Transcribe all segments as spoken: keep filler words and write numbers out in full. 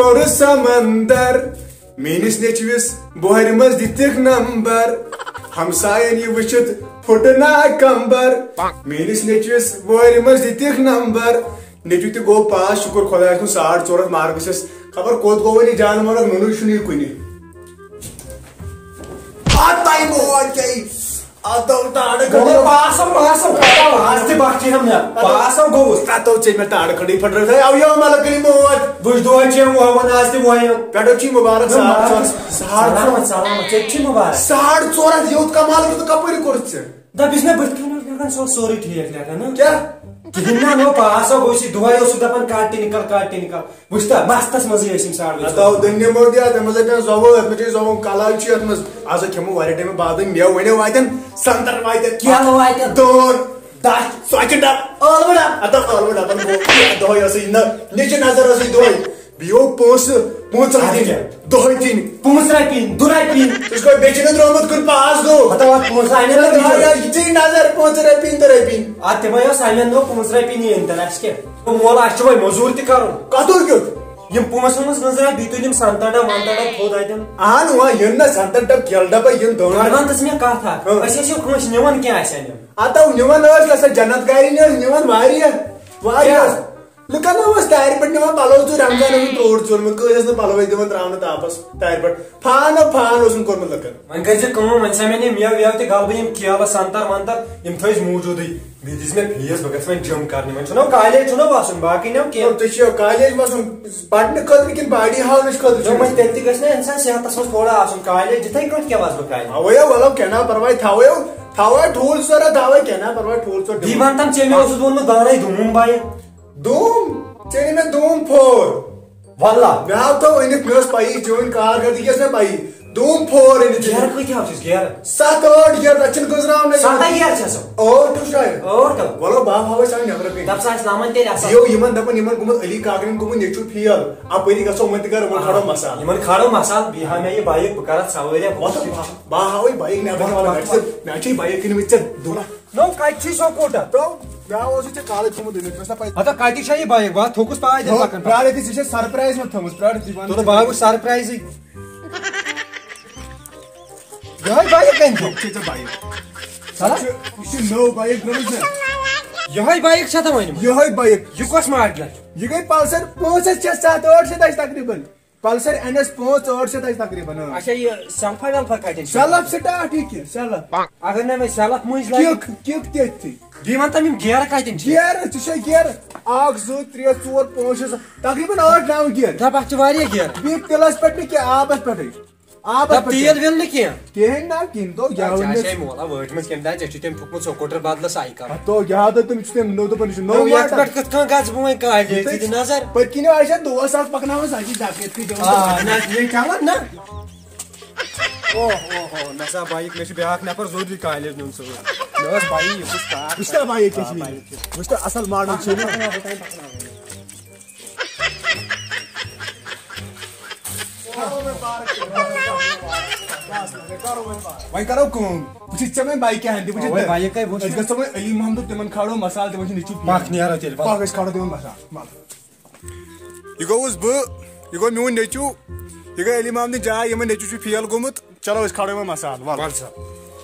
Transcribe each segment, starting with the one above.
اور سمندر، میٲنِس نیٚچوِس بوہرِ منٛز دِتِکھ نمبر۔ ہمساین یہِ وٕچھِتھ پھُٹ نا کمبر۔ میٲنِس نیٚچوِس بوہرِ منٛز دِتِکھ نمبر۔ نیٚچو تہِ گوٚو پاس، شُکر خۄدایَس کُن، ساڑ ژور ہتھ مارکس چھِس۔ خبر کوٚت گوٚو وۄنۍ یہِ جانور، اَتھ مونُے چھُنہٕ یہِ کُنہِ۔ آ تۄہہِ موج گٔے۔ آ تو تاڑٕ گوٚو۔ گوٚو پاس آو، پاس آو، پاس آو، آز تہِ بخچی ہم نہ۔ پاس آو گوٚوُس۔ آ تو ژےٚ مےٚ تاڑٕ کھنٛڈٕے پھٕٹرٲوِتھ۔ آو یہِ مطلب کٔرِو موج۔ وٕچھ دۄہے چھِ یِم وَوان آز تہِ وۄنۍ۔ پٮ۪ٹھٕ چھُے مُبارک نہ، ساڑ مُبارک۔ ژور۔ ساڑ ژور۔ سلامت، سلامت، ژےٚ تہِ چھُے مُبارک۔ ساڑ ژور ہتھ یوٗت کمال کوٚر ژٕ کپٲرۍ کوٚرُتھ ژےٚ؟ دَپ، یُس مےٚ بٕتھِ کَنہِ اوس لیکھان، سُہ اوس سورُے ٹھیٖک لیکھان، ہہ؟ کیٛاہ؟ کِہیٖنۍ نہ، نو پاس آو، گوٚو سی دۄہے اوسُکھ دَپان، "کَر ٹِنکَل، کَر ٹِنکَل۔" وٕچھ تہ، مَستَس منٛزٕے ٲسۍ یِم ساڑ ؤتھۍ۔ ہَتاو دٔنۍ نِمو دِ اَتھ، اَتھ منٛز ہَتہِ زۄوٕ، اَتھ منٛز چھِ زۄوٕ کَلاے چھِ اَتھ منٛز۔ آز ہا کھٮ۪مو واریاہ ٹایمہٕ بعدٕے مٮ۪وٕ، وَنیو واتٮ۪ن سَنٛگتَر واتٮ۪ن۔ کیلہٕ واتٮ۪ن۔ دٲن۔ دَچھ۔ ژۄچہِ ڈَبہٕ۔ ٲلوٕ ڈَبہٕ۔ ہَتاو ٲلوٕ ڈَبَن گوٚو، یہِ دۄہَے ٲسٕے نہ، نِچہِ نظر ٲسٕے دۄہَے۔ بیٚیہِ اوس پونٛسہٕ پانٛژھ رۄپیہِ اَدٕ کیٛاہ؟ دۄہَے دِنۍ۔ پانٛژھ رۄپیہِ، دُ رۄپیہِ۔ ژٕ چھُکھ بیٚیہِ چھِنہٕ درٛامُت کُن پاس گوٚو۔ ہَتاو اَتھ پونٛسہٕ اَنہِ نہ دَپان، دِژٕے۔ یہِ ژےٚ نظر پانٛژھ رۄپیہِ، دُ رۄپیہِ۔ اَدٕ تِمَے ٲس اَنٮ۪ن نہٕ پانٛژھ رۄپیہِ نِیِن تہِ، اَسہِ کیٛاہ؟ مول، اَسہِ چھُ وۄنۍ مٔزوٗرۍ تہِ کَرُن۔ کَتُر کیُتھ؟ یِم پونٛسہٕ وونٛسہٕ گٔنٛزرا، بیٚیہِ تُلِم سَنٛگتَر ڈَبہٕ وَنٛگتَر ڈَبہٕ تھوٚد اَتٮ۪ن۔ اَہَن، وۄنۍ یِن نہ سَنٛگتَر ڈَبہٕ، کیلہٕ ڈَبہٕ، یِن دٲن۔ گۄڈٕ وَن تہٕ ژٕ مےٚ کَتھ اَکھ۔ ہہ۔ أسۍ ٲسۍ یہِ کٲنٛسہِ نِوان کینٛہہ اَسہِ اَنٮ۪ن۔ ہَتاو نِوان ٲسۍ، لَسا جنت گاری نہٕ ٲسۍ نِوان واریاہ، واریاہ۔ کیٛاہ؟ لُکن اوس تارِ پٮ۪ٹھ نِوان پَلو ژوٗرِ، رمضان اوس ترٛوٹ ژوٗرمُت، کٲنٛسہِ ٲس نہٕ پَلوٕے دِوان ترٛاونہٕ تاپَس تارِ پٮ۪ٹھ۔ فان و فان اوسُن کوٚرمُت لُکن۔ وۄنۍ کٔرۍ زِ کٲم، وۄنۍ ژھاے مےٚ نِم مٮ۪وٕ وٮ۪وٕ تہِ، گَلہٕ بہٕ یِم کیلہٕ، سَنٛگتَر وَنٛگتَر، یِم تھٲے أسۍ موٗجوٗدٕے۔ بیٚیہِ دِژ مےٚ فیٖس، بہٕ گژھٕ وۄنۍ جِم کَرنہِ۔ وۄنۍ چھُنہ کالیج چھُنہ وَسُن، باقٕے نہٕ کینٛہہ۔ تُہۍ چھِو کالیج وَسُن پَرنہٕ خٲطرٕ کِنہٕ باڈی ہاونٕچ خٲطرٕ چھِو نہ، وۄنۍ وَسُن؟ تیٚلہِ تہِ گژھِ نہ اِنسان صحتَس منٛز تھوڑا آسُن۔ کالیج یِتھَے کٲٹھۍ کیٛاہ وَسہٕ بہٕ کالیج؟ اَوَے ہا، وَلہٕ کینٛہہ نہ پَرواے، تھاوَے، تھاوَے ٹھوٗل ژور، تھاوَے کینٛہہ نہ پَرواے، ٹھوٗل ژور دِی دِمو۔ وَن تَم، ژےٚ مےٚ اوسُس ووٚنمُت بَنٲے دوٗم بایِک۔ دوٗم؟ ژےٚ نی مےٚ دوٗم فور۔ واللہ۔ مےٚ آو تو أنِتھ، مےٚ ٲس پَیی، چٲنۍ کارکردگی ٲس مےٚ پَیی۔ دوٗم فور أنِتھ ژےٚ۔ گیرٕ کۭتیٛاہ چھِس گیرٕ؟ سَتھ ٲٹھ گیرٕ، تَتھ چھِنہٕ گٔنٛزراونَے۔ سَتھ ہا گیرٕ چھِ آسان۔ ٲٹھ چھُس شاید۔ ٲٹھ کَم۔ وَلہٕ بہٕ ہاوَے سۄ نٮ۪برٕ کَنہِ۔ دَپ سا اَسہِ لَمَن تیٚلہِ اَصٕل۔ یِیو یِمَن دَپان، یِمَن گوٚمُت علی کاکرٮ۪ن گوٚمُت نیٚچوٗ فیل۔ اَپٲری گژھو یِمَن تہِ گَرٕ، یِمَن کھارو مَسالہٕ۔ یِمَن کھارو مَسالہٕ، بیٚیہِ ہاو مےٚ یہِ بایِک، بہٕ کَرٕ اَتھ سَوٲرۍ۔ وَلہٕ بہٕ، بہٕ ہاوَے بایِک نٮ۪برٕ وَلہٕ، کَنہِ۔ مےٚ چھِ، مےٚ چھِ یہِ بایِک أنمٕژ ژےٚ دُلہٕ۔ نو، کتہِ چھُے سۄ کوٹا؟ تو، مےٚ اوس ژےٚ کالے تھوٚمُت أنِتھ، مےٚ چھُنہ پَے۔ ہتا، کتہِ چھےٚ یہِ بایِک؟ بہٕ ہا تھوٚکُس پاے دِتھ ہو، پکان۔ پرٛار أتی، ژےٚ چھےٚ سرپرایز مےٚ تھٲومٕژ، پرٛار أتی، وَن۔ تُلہٕ بہٕ ہا وٕچھِ سرپرایزٕے۔ یِہوٚے بایِک کَمہِ دۄہ؟ یہِ چھےٚ ژےٚ بایِک۔ سا؟ یہِ چھِ، یہِ چھِ نٔو بایِک درٛٲمٕژ مےٚ۔ یِہوٚے بایِک چھےٚ تۄہہِ أنمٕژ؟ یِہوٚے بایِک۔ یہِ کۄس ماڈلہ چھِ؟ یہِ گٔے پلسر پانٛژھ ہَتھ شےٚ ستھ ٲٹھ شیٚتھ آسہِ تقریٖباً۔ پلسر این ایس پانٛژھ ٲٹھ شیٚتھ آسہِ تقریٖباً، اۭں۔ اچھا، یہِ سیلفا ویلفا کتٮ۪ن چھِ؟ سیلف سٹارٹ یہِ کہِ سیلف۔ اگر نہٕ وۄنۍ سیلف مٔنٛزۍ لگہِ؟ کِک، کِک تٔتھۍ۔ بیٚیہِ وَن تَم یِم گیرٕ کَتٮ۪ن چھِ؟ گیرٕ، ژٕ چھے گیرٕ۔ اکھ، زٕ، ترٛےٚ، ژور، پانٛژھ، شےٚ، ستھ، تقریٖباً ٲٹھ، نَو گیرٕ۔ دَپ، اَتھ چھِ واریاہ گیرٕ۔ بیٚیہِ تِلَس پٮ۪ٹھ نہٕ کینٛہہ، آبَس پٮ۪ٹھٕے۔ آبَس دَپ، پٮ۪ٹھٕے۔ تیٖل ویٖل نہٕ کینٛہہ؟ کِہیٖنۍ نہ، کِہیٖنۍ۔ تو گیرٕ اچھا، وۄنۍ اچھا، مےٚ۔ یہِ مولا وٲٹۍ منٛز کَمہِ دۄہ ژےٚ چھُے تٔمۍ ٹھوٚکمُت سکوٗٹر بدلہٕ سایکل؟ ہَتو، یاد ہا تٔمِس چھُ تٔمۍ نوٚو دوٚپُن، یہِ چھُ نوٚو یہِ یَتھ ماڈل۔ پٮ۪ٹھ کِتھ کٔنۍ گژھٕ بہٕ وۄنۍ کالہِ؟ یِتھَے ییٚتہِ نظر۔ پٔتۍ کِنۍ آسہِ ہا دۄہَس اَکھ پَکناوان، سۄ چھِ ڈَکھ یِتھ کٔنۍ دِوان۔ آ، نہ، یہِ چَلان نہ۔ اوہ، اوہ، اوہ، مےٚ سا بایِک، مےٚ چھُ بیٛاکھ نفر ضروٗری کالج نیُن سۭتۍ۔ مےٚ ٲس بایِک، یہِ کُس کار؟ وٕچھ سا بایِک کیٛاہ چھِ آ، یہِ۔ بایِک چھِ۔ وٕچھ سا اَصٕل ماڈل چھِ یہِ۔ وۄنۍ کَرو کٲم، وٕچھ ژےٚ وۄنۍ بایِک کیٛاہ اَنہِ، وٕچھ اَوَے ژےٚ۔ بایِک ہے وٕچھ۔ أسۍ گژھو وۄنۍ علی محمدُک، تِمَن کھالو مصالہٕ، تِمَن چھِ نیٚچوٗ پَکھ نیرو تیٚلہِ، وَلہٕ۔ پَکھ، أسۍ کھالو تِمَن مصالہٕ، وَلہٕ۔ یہِ گوٚوُس بہٕ، یہِ گوٚو میون نیٚچوٗ، یہِ گوٚو علی محمدٕنۍ جاے، یِمن نیٚچوٗ چھُ فیل گوٚمُت۔ چلو أسۍ کھالو یِمن مصالہٕ، وَل۔ وَل سا۔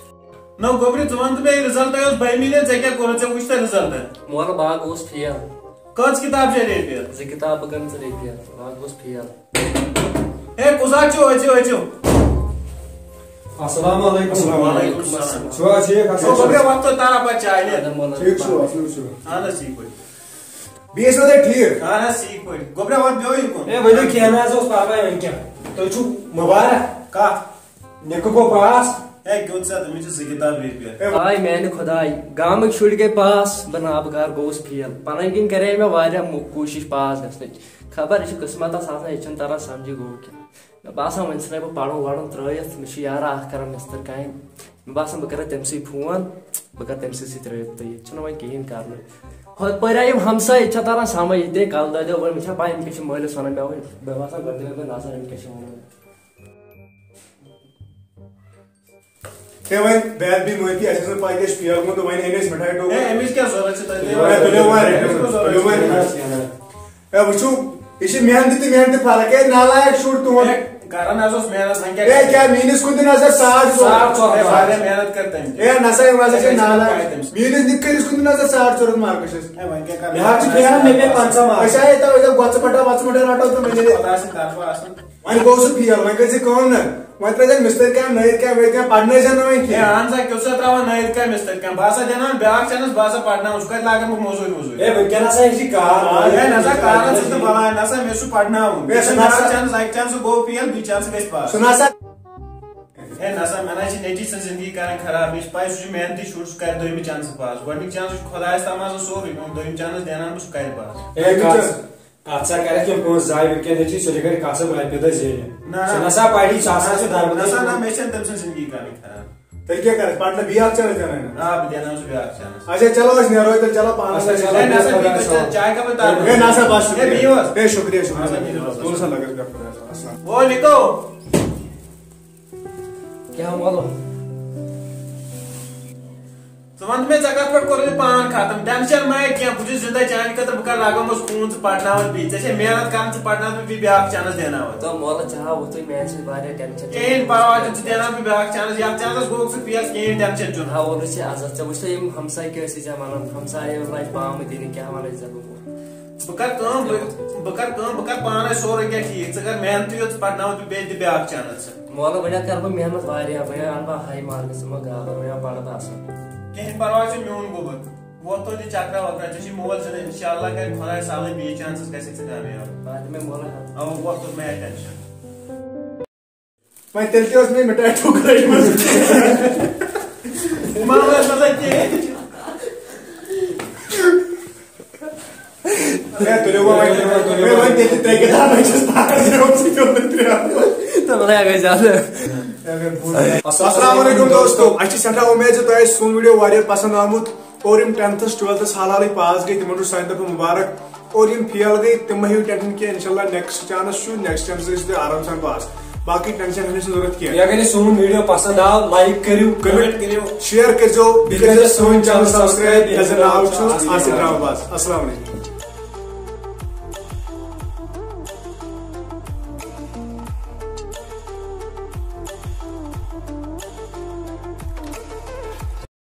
نو گوٚبرِ، ژٕ وَن تہٕ مےٚ، یہِ رِزلٹ اوس بٔہمہِ، ژےٚ کیٛاہ کوٚرُتھ، ژےٚ وٕچھ تہٕ رِزلٹ؟ مول، بہٕ ہا گوٚوُس فیل۔ کٔژ کِتاب چھےٚ ریٚپیر؟ زٕ کِتاب، بہٕ کَرٕ ژٕ ریٚپیر، بہٕ ہا گوٚوُس فیل۔ ہے، کُس حظ چھُ؟ أژِو، أژِو۔ السلام علیکم۔ وعلیکم السلام۔ چھِو حظ ٹھیٖک؟ اَصٕل نو گوٚبرِ، چھِو؟ وۄتھ تہٕ تَرا پَتہٕ چاے ہٮ۪تھ۔ ٹھیٖک چھِو، اَصٕل چھِو؟ اَہَن حظ، ٹھیٖک پٲٹھۍ۔ بیٚیہِ ٲسِو تُہۍ ٹھیٖک؟ اہن حظ، ٹھیٖک پٲٹھۍ۔ گوٚبرا، وۄتھ بیٚہو یُکُن۔ ہے، ؤلِو، کینٛہہ نہ حظ اوس پَرواے، وۄنۍ کیٛاہ؟ تُہۍ چھِو مُبارک۔ کَتھ؟ نِکہٕ گوٚو پاس۔ ہے، کیُتھ سا، تٔمِس چھِ زٕ کِتاب ریٚپیر۔ آے میٛانہِ خۄداے، گامٕکۍ شُرۍ گٔے پاس، بہٕ نابکار گوٚوُس فیل۔ پَنٕنۍ کِنۍ کَرے مےٚ واریاہ مُ-، کوٗشِش پاس گژھنٕچ۔ خبر، یہِ چھِ قٕسمَتَس آسان، یہِ چھُنہٕ تَران سَمجھی گوٚو کیٛاہ۔ مےٚ باسان، وۄنۍ ژھٕنَے بہٕ پَرُن وَرُن ترٛٲیِتھ، مےٚ چھُ یارا اَکھ کَران مِستٕرۍ کامہِ۔ مےٚ باسان، بہٕ کَرٕ تٔمۍ سٕے فون، بہٕ کَرٕ تٔمۍ سٕے سۭتۍ رٲبطہٕ، ییٚتہِ چھُنہٕ وۄنۍ کِہیٖنۍ کَرنُے۔ ہُتھ پٲٹھۍ آے یِم ہمساے، ییٚتہِ چھا تَران سَمٕجھ، ییٚتہِ کَلہٕ دٲدیو ووٚن، مےٚ چھا پَے، یِم کیٛاہ چھِ مٲلِس وَنان، مےٚ ووٚن، بہٕ باسان، گۄڈٕ دِمے بہٕ نظر، یِم کیٛاہ چھِ وَنان۔ ہے، وۄنۍ بیت بی معٲفی، اَسہِ ٲس نہٕ پَے کیٛاہ چھُ فیل گوٚمُت، تہٕ وۄنۍ أنۍ أسۍ مِٹھایہِ ٹوٗپھ۔ ہے، أمِس کیٛاہ ضوٚرَتھ چھِ تۄہہِ؟ ہے، تُلِو وۄنۍ، أمِس کیٛاہ ضوٚرَتھ تُلِو وۄنۍ۔ چھِ؟ ہے، وٕچھِو، یہِ چھِ محنتہٕ تہٕ محنتہٕ فرق۔ ہے، نالایق شُر تُہُنٛد۔ ہے، کران حظ اوس محنت، وۄنۍ کیٛاہ ہے، کیٛاہ میٛٲنِس کُن دِن نظر، ساڑ ژور۔ ساڑ ژور ہے، ہتھ۔ واریاہ محنت کٔر تٔمۍ تہِ۔ ہے، نسا، یِم ہسا چھِ ہے، نالایق۔ تٔمۍ۔ میٛٲنِس نِکہٕ کٔرِس کُن دِن نظر، ساڑ ژور ہتھ مارکٕس چھِس۔ ہے، وۄنۍ کیٛاہ کرٕ؟ مےٚ حظ چھِ پھیران، مےٚ پیٚیہِ پنٛژاہ مارکٕس۔ أسۍ آیے تو، أسۍ گۄژٕ پٹا، وۄژٕ مٹا رٹو تہٕ وۄنۍ ییٚلہِ خۄداے سٕنٛدِ طرفہٕ آسان۔ وۄنۍ گوٚو سُہ فیل، وۄنۍ کٔرۍ زِ کٲم نا، وۄنۍ ترٛٲے زِ مِستٔرۍ کامہِ، نٲیِد کامہِ، وٲیِد کامہِ، پرنٲے زِ نہٕ وۄنۍ ہے، کینٛہہ۔ اہن سا، کیُتھ سا ترٛاوان نٲیِد کامہِ، مِستٔرۍ کامہِ؟ بہٕ ہسا دِناون بیٛاکھ چانس، بہٕ ہسا پرناوُن، سُہ کتہِ لاگن بہٕ موٚزوٗرۍ ووٚزوٗرۍ؟ ہے، وٕنکیٚنس ہا چھِ کار۔ ہے، نہ سا، کارن چھُس نہٕ بلاے، نہ سا، مےٚ چھُ پرناوُن۔ ہے، سُہ نہ سا۔ بیٛاکھ چانس، اکہِ چانسہٕ گوٚو فیل، بیٚیہِ چانسہٕ گژھِ پاس۔ سُہ نہ سا۔ ہے، نہ سا، مےٚ نہ چھِ نیٚچی سٕنٛز زندگی کرٕنۍ خراب، مےٚ چھِ پاے سُہ چھُ محنتی شُر، سُہ کرِ دوٚیمہِ چانسہٕ پاس، گۄڈٕنِکۍ چانس چھُ خۄدایس تام آسان سورُے، وۄنۍ دوٚیِم چانس دیناون بہٕ، سُہ کرِ پاس۔ ہے، کتھ؟ کتھ سا کرکھ یِم پونٛسہٕ ضایع، وٕنکیٚن ہیٚچھی سُہ تہِ کرِ کتھ سا رۄپیہِ دہ زینہِ۔ نہ، سُہ نہ۔ نہ سا پری، سُہ ہسا چھُ دربدر۔ نہ سا، نہ، مےٚ چھَنہٕ تٔمۍ سٕنٛز زندگی کرٕنۍ خراب۔ تیٚلہِ کیٛاہ کرکھ؟ پتہٕ نہٕ بیٚیہِ اکھ چانس دیٛاوناے نہ۔ آ، بہٕ دیٛاوناوس بیٛاکھ چانس۔ اچھا، چلو، أسۍ نیرو تیٚلہِ، چلو، پانس اچھا، تام۔ ہے، نہ سا، بیٚیہِ کُنہِ جایہِ چاے کپٕے تارو۔ ہے، نہ سا، بس، ہے، شُکریہ۔ بِہِو حظ۔ ہے، شُکریہ، شُکریہ۔ اچھا، بِہِو حظ۔ تُل سا لگس پٮ۪ٹھ خۄدایَس حوالہٕ۔ السلام۔ وعلیکم۔ کیٛاہ وَلُن؟ ژٕ وَن تہٕ مےٚ، ژےٚ کَتھ پٮ۪ٹھ کوٚرُتھ یہِ پان ختم؟ ٹٮ۪نشَن مہ ہےٚ کینٛہہ، بہٕ چھُس زِندَے چانہِ خٲطرٕ، بہٕ کَرٕ لگاومَس خوٗن، ژٕ پَرناوَتھ بیٚیہِ، ژےٚ چھےٚ محنت کَرٕنۍ، ژٕ پَرناوَتھ بیٚیہِ، بیٛاکھ چانس دیٛاوناوَتھ۔ تو مولہٕ، ژےٚ ہاوُتھ تُہۍ میٛانہِ سۭتۍ واریاہ ٹٮ۪نشَن۔ کِہیٖنۍ پَرواے چھُنہٕ، ژٕ دیٛاوناوَتھ بہٕ بیٛاکھ چانس، یَتھ چانسَس گوٚوُکھ ژٕ فیس، کِہیٖنۍ ٹٮ۪نشَن چھُنہٕ۔ ہاوُن چھِ عزت، ژےٚ وٕچھتھٕے یِم ہمساے کیٛاہ ٲسۍ ژےٚ وَنان، ہمسایہِ ٲسۍ لَجہِ پامہٕ دِنہِ، کیٛاہ وَنَے ژےٚ بہٕ؟ بہٕ کَرٕ کٲم، بہٕ، بہٕ کَرٕ کٲم، بہٕ کَرٕ پانَے سورُے کینٛہہ ٹھیٖک، ژٕ کَر محنتٕے یوت، ژٕ پَرناوَتھ بہٕ بیٚیہِ، دِ بیٛاکھ چانس ژٕ۔ مولہٕ، وۄنۍ ہا کَرٕ بہٕ محنت واریاہ، وۄنۍ ہا اَنہٕ بہٕ ہاے مارکٕس، ژٕ مہ گابر، وۄنۍ ہا پَرٕ بہٕ اَصٕل۔ کِہیٖنۍ پَرواے چھُنہٕ، میون گوٚبُر۔ وۄتھ توتہِ چکرا وکرا، ژےٚ چھُے مول زِندٕ، انشاءاللہ کرِ خۄداے سالٕے بیٚیہِ چانسَس گژھِ ژٕ کامیاب۔ آ، دِ مےٚ مولہٕ حظ۔ اَوا، وۄتھ توتہِ مہ ہےٚ ٹٮ۪نشَن۔ وۄنۍ تیٚلہِ تہِ اوس مےٚ مِٹھٲے ٹھوٗکرَے منٛز۔ اِمام ٲس نہٕ آسان کِہیٖنۍ۔ ہے، تُلِو وۄنۍ، تُلِو وۄنۍ، تُلِو ہے، وۄنۍ۔ وۄنۍ تیٚلہِ ترٛےٚ کِتابہٕ چھَس پَران، ترٛےٚ اوسُے پیوٚمُت ترٛےٚ۔ تہٕ وۄنۍ گٔے زیادٕ۔ السلام علیکم دوستو، اَسہِ چھِ سٮ۪ٹھاہ اُمید زِ تۄہہِ آسہِ سون ویٖڈیو واریاہ پَسنٛد آمُت۔ اور یِم ٹینتھس ٹُویلتھس حال حالٕے پاس گٔے، تِمن چھُ سانہِ طرفہٕ مُبارک۔ اور یِم فیل گٔے، تِم مہ ہیٚیِو ٹینشن کینٛہہ، انشاءاللہ نیکسٹ چانس چھُ، نیکسٹ چانس گٔژھِو تُہۍ آرام سان پاس۔ باقٕے ٹینشن ہٮ۪نٕچ چھَنہٕ ضروٗرت کینٛہہ۔ یا اگر سون ویٖڈیو پسنٛد آو، لایک کٔرِو، کمنٹ کٔرِو، شیئر کٔرۍزیو، بیٚیہِ کٔرۍزیو سون چینل سبسکرائب، یَتھ زَن ناو چھُ آصف ڈرامہ باز۔ السلام علیکم۔